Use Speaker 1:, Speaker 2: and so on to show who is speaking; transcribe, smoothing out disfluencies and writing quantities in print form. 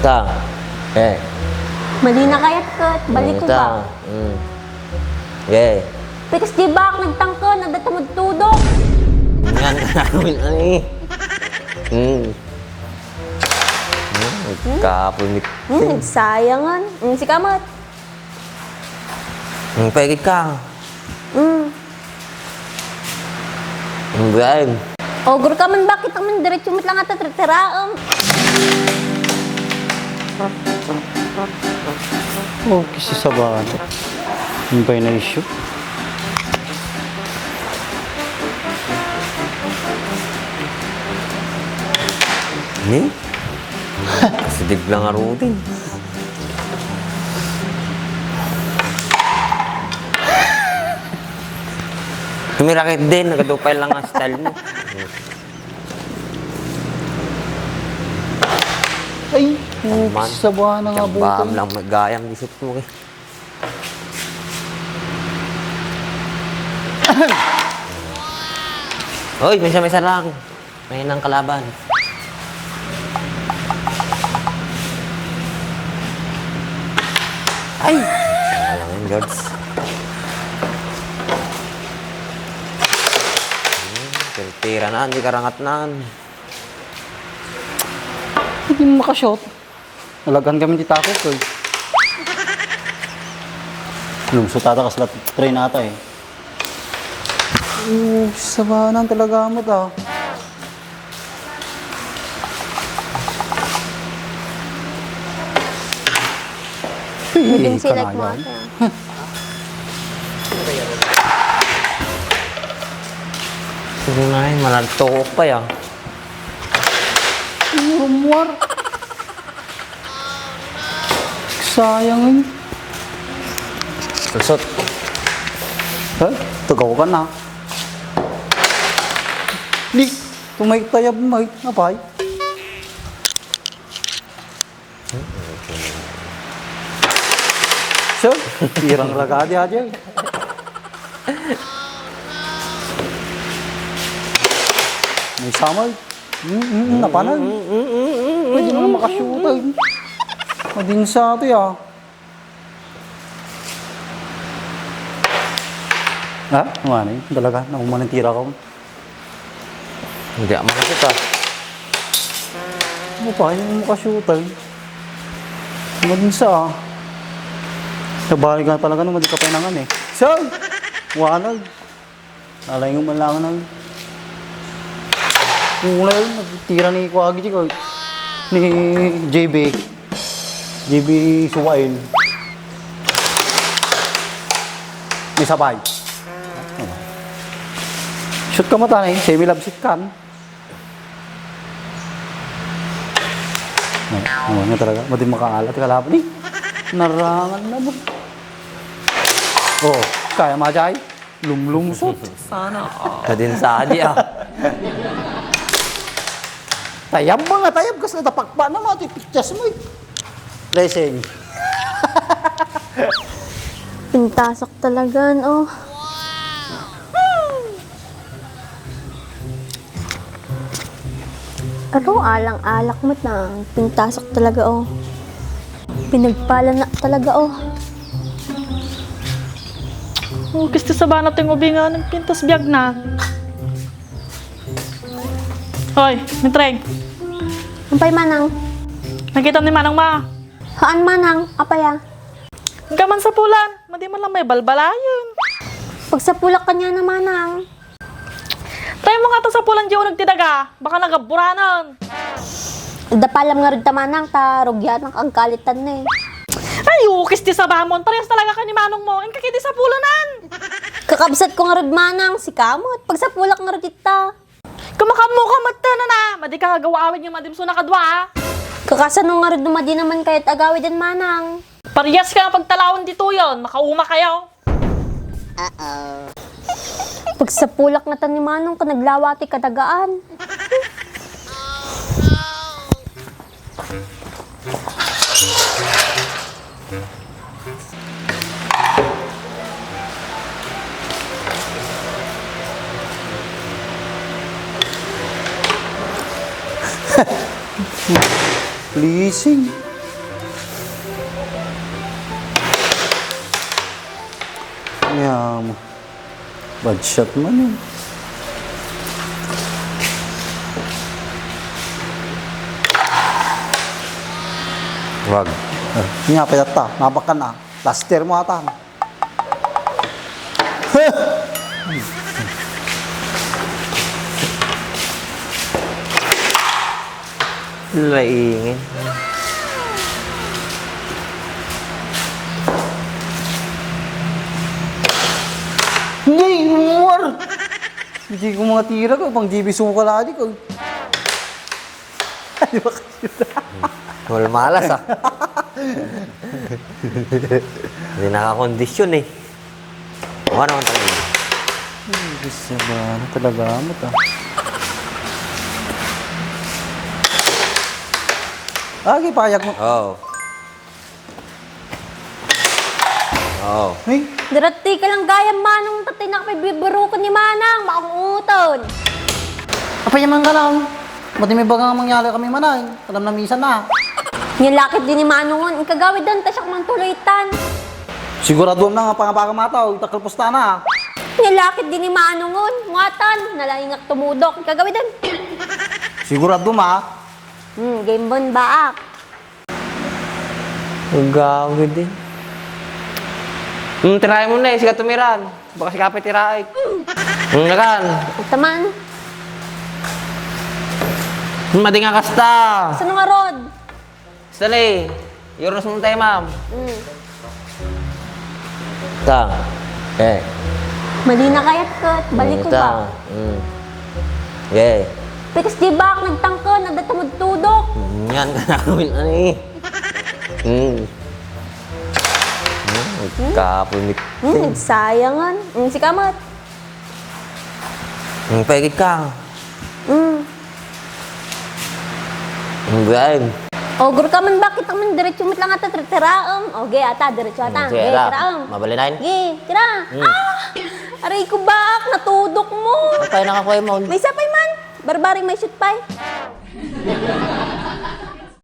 Speaker 1: Ta. Eh.
Speaker 2: Mali na kaya't kat. Balik ko ba?
Speaker 1: Yeah.
Speaker 2: Pikas di ba ako nagtangka, nagdatamod tudok?
Speaker 1: Yan ka namin, ano eh. Kapunit.
Speaker 2: Nagsayangan. Si Kamat.
Speaker 1: Pagit ka. Buwan.
Speaker 2: Ogor ka man, bakit naman diretso mo't lang ata tritiraang?
Speaker 3: Oh, kasi sa bata. Yung ba na issue?
Speaker 1: Ni? Kasi biglang arutin. Tumirakit din, nagadupay lang ang style mo.
Speaker 3: Ay,
Speaker 1: Man,
Speaker 3: sa buwan na nga
Speaker 1: Baham
Speaker 3: buto.
Speaker 1: lang magayang isip mo eh. Hoy, may isa lang. May nang kalaban. Ay! Wala lang yun, George. Tira na, hindi karangat na.
Speaker 3: Hindi mo makashot. Nalagan kami di tako ko eh. Lumusot ata kasi lahat train ata eh. Oh, sabanan talaga mo ta.
Speaker 2: Hindi sila
Speaker 3: kanayan.
Speaker 2: kumata.
Speaker 1: Sige na eh, managtukok pa yan.
Speaker 3: Rumwar. Sayang eh.
Speaker 1: Lusot.
Speaker 3: Eh, tugaw ka na. Di, tumay tayab may, napay. Sir, tirang ragadi aja. May samay. Napanag. Pwede naman makashoot ay. Mading sa ito ya. Ha? Ano yun? Talaga, nakuman ng tira ko.
Speaker 1: Hindi ako makasita.
Speaker 3: Ano pa, yung makashoot ay. Mading sa Nabalik ka talaga nung madi ka penangan eh. Sir! Wanag. Alay nga malangan ng Una yun, nagtira ni Kuwagi ko. Ni JB. JB Suwail. May sabay. Shoot ka mata na eh. Semi-labsit kan. Ano nga talaga. Madi makaalat ka laban eh. Narangan na mo. Oh, kaya majay. Lumlumsot. Sana.
Speaker 1: Kadin sa adi ah.
Speaker 3: Tayab mga tayab kasi natapakpa na mga pictures mo eh. Racing.
Speaker 2: Pintasok talaga, oh. Aro, alang-alak mo na. Pintasok talaga, oh. Pinagpala na talaga, oh.
Speaker 4: Oh, gusto sa ba natin ubingan ng pintas biyag na? Hoy, Mitreng,
Speaker 2: Ampay manang.
Speaker 4: nakita ni Manang ma.
Speaker 2: Haan manang, apaya.
Speaker 4: Gaman sa pulan, madi man lang may balbalayan.
Speaker 2: Pag sa pulak kanya na manang.
Speaker 4: Tayo mga to sa pulan diyo nagtidaga, baka nagaburanan.
Speaker 2: Dapalam nga rin ta manang, ta rugyan ang kalitan na eh.
Speaker 4: Ay, ukis ti sa bamon, parehas talaga ka ni Manong mo, ang kakiti sa pulanan.
Speaker 2: Kakabsat ko nga rin manang, si Kamot. Pag sa pulak nga rin kita.
Speaker 4: Kumakamukamot na, madi ka gawawin yung madimso na kadwa ha.
Speaker 2: Kakasano nga rin dumadi naman kahit agawi din manang.
Speaker 4: Parehas ka pagtalawon dito yon, makauma kayo.
Speaker 2: Pag sa pulak nga tan ni manong ka naglawati kadagaan.
Speaker 3: Pleasing. Yan. Bad shot man yun.
Speaker 1: Wag.
Speaker 3: Nga, pinata. Nabakan na. Laster mo ata.
Speaker 1: Laingin.
Speaker 3: Hindi, more! Hindi ko mga tira ko. Pang GB sukaladi ko. Di ba kasi
Speaker 1: Wal malas ah. Hindi nakakondisyon eh. Ano naman talaga?
Speaker 3: Bisa ba? Ano talaga mo ta? Lagi payak mo.
Speaker 1: Oo. Oo.
Speaker 3: Hey,
Speaker 2: Darati ka lang gaya manong tatay na kapay bibiro ko ni Manang, makunguton.
Speaker 3: kapayaman ka lang. Mati may bagang mangyari kami manay. Alam na misa na.
Speaker 2: Nilakit din ni Manong, ikagawid doon, tasyak mang tuloy-tan.
Speaker 3: Sigurado na nga pangabaga mataw. Itakalpusta na.
Speaker 2: Nilakit din ni Manong, ngatan, nalaingak tumudok, ikagawid doon.
Speaker 3: Sigurado ma.
Speaker 2: Game bon baak.
Speaker 1: Gagawin din. Tirahin mo na eh. Siga tumiran. Baka si Kapit tirahin. Nakan.
Speaker 2: Taman,
Speaker 1: Madi nga kasta.
Speaker 2: saan nga rod?
Speaker 1: Stali. Yornos mo tayo, ma'am. Ta. Okay.
Speaker 2: Mali na kaya't kat, balik ko ba?
Speaker 1: Okay.
Speaker 2: Pikas di ba ako nagtangko, nagdatumod-tudok?
Speaker 1: Yan ka nakawin ano eh. Kapunit.
Speaker 2: Nagsayangan. Si Kamat.
Speaker 1: Pagit ka. Gawin.
Speaker 2: Ogor ka man, bakit ka man diretso mo't lang ata tiraam? Oge, ata, diretso ata. Ge, tiraam.
Speaker 1: Mabalinain.
Speaker 2: Ge, tira. Aray ko baak, natudok mo.
Speaker 1: Kapay nakakuha mo.
Speaker 2: May sapay man. Barbaring may shoot pay.